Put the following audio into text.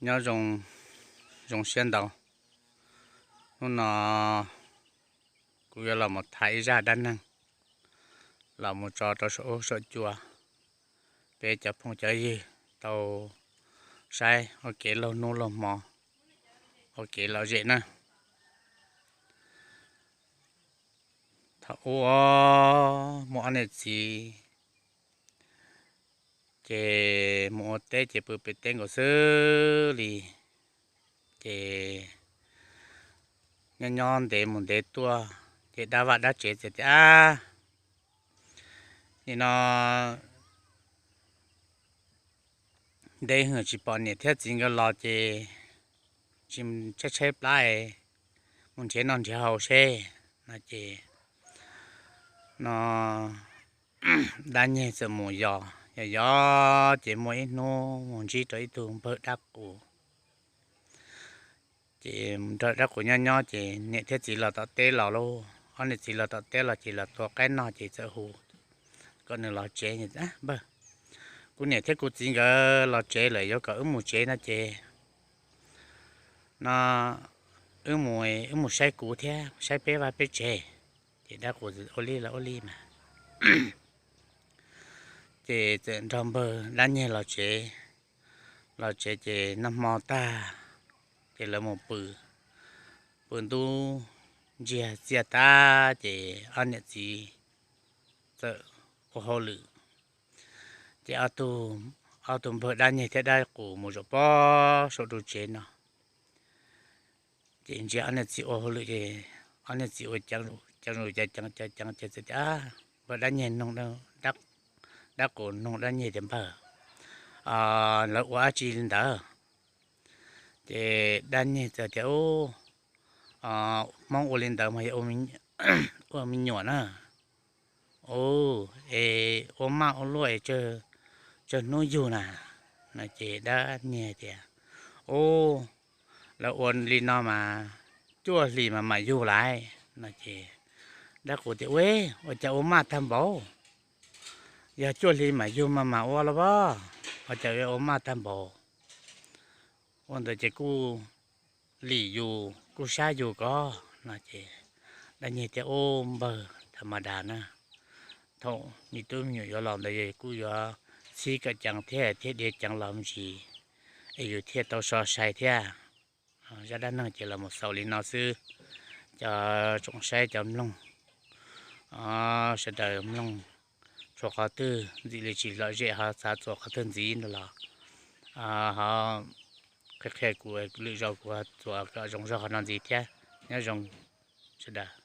Nyob zoo, zoo siab ntau. Hnub no kuv yuav los mus tham ib zaj dab neeg los mus tso rau saum huab saum cua, peb cov phooj cov ywg tau saib ua kev laug hnub laug hmo, ua kev lom zem na. Thaum ub muaj ob niam txiv, ces mus ua teb ces pw pem teb nkaus xwb li. Ces nyob nyob ntev mus ntev tuaj, ces dab vaj dab tsev txawm tias, Ab, nim no ntev heev tsis pom niam thiab txiv nkawd los ces tsis tshaib tshaib plab, mus nrhiav noj nrhiav haus seb, no ces no dab nyeg txawm mus yos yos yos, ces muaj ib hnub mus ntsib rau ib tug npawg dab qus. Ces nrog dab qus nyob nyob ces niam thiab txiv los tom teb los lauj, ob niam txiv los tom teb los ces los tua qaib noj ces txawm hu kom nws los tsev. Npawg, kuv niam thiab kuv txiv nkawd los tsev lawm, yuav kom wb mus tsev no ces no wb mus, wb mus saib kuv thiab saib peb vaj peb tsev. Ces dab qus ua li los ua li mas, ces txawm nrog npawg dab nyeg los tsev. Los tsev ces noj hmo tag, ces lawv mus pw, pw ntuj ntsiag txiaj tag ces ob niam txiv txawm ua hauj lwm. Ces ob tug npawg dab nyeg thiab dab qus mus zaum pob saum ru tsev no, ces ntsia ob niam txiv ua hauj lwm ces ob niam txiv ua ceev ceev ces txawm tias, npawg dab nyeg nug, dab qus nug dab nyeg tias, Npawg, lawv ua dab tsi li ntawd? Ces dab nyeg txawm tias, Hmoob ua li ntawd mas yog ua me nyuam na. Ua, es ua maj ua luaj es tsawg hnub yug na? No ces dab nyeg tias, Ub, lawv ua li no mas cuaj hlis mas mam yug lawm. No ces dab qus tias, Ua, ua cas ua maj tag npaum? Yog cuaj hlis mam yug mas mam ua los as, ua cas ua maj tag npaum? Ua ntawd ces kuj lim yus kuj sab yus ko. No ces dab nyeg tias, Ub, npawg, tham ma das na, thaum me tub me nyuam yuav los ntawd kuj yuav txhib kom ceev thiab, thiab dhia ceev los me ntsis es yus thiaj tau so sai thiab. Zaj dab neeg ces los mus xaus li no xwb. Cov tsoom saib cov mloog, sawv daws mloog txhua qhov twg ntxim li tsis lom zem ho xav txuas qhov twg ntxiv no los ho qhia qhia kuv, lwm zaus kuv txuas kom zoo zog qhov no ntxiv thiab. Nyob zoo sawv daws.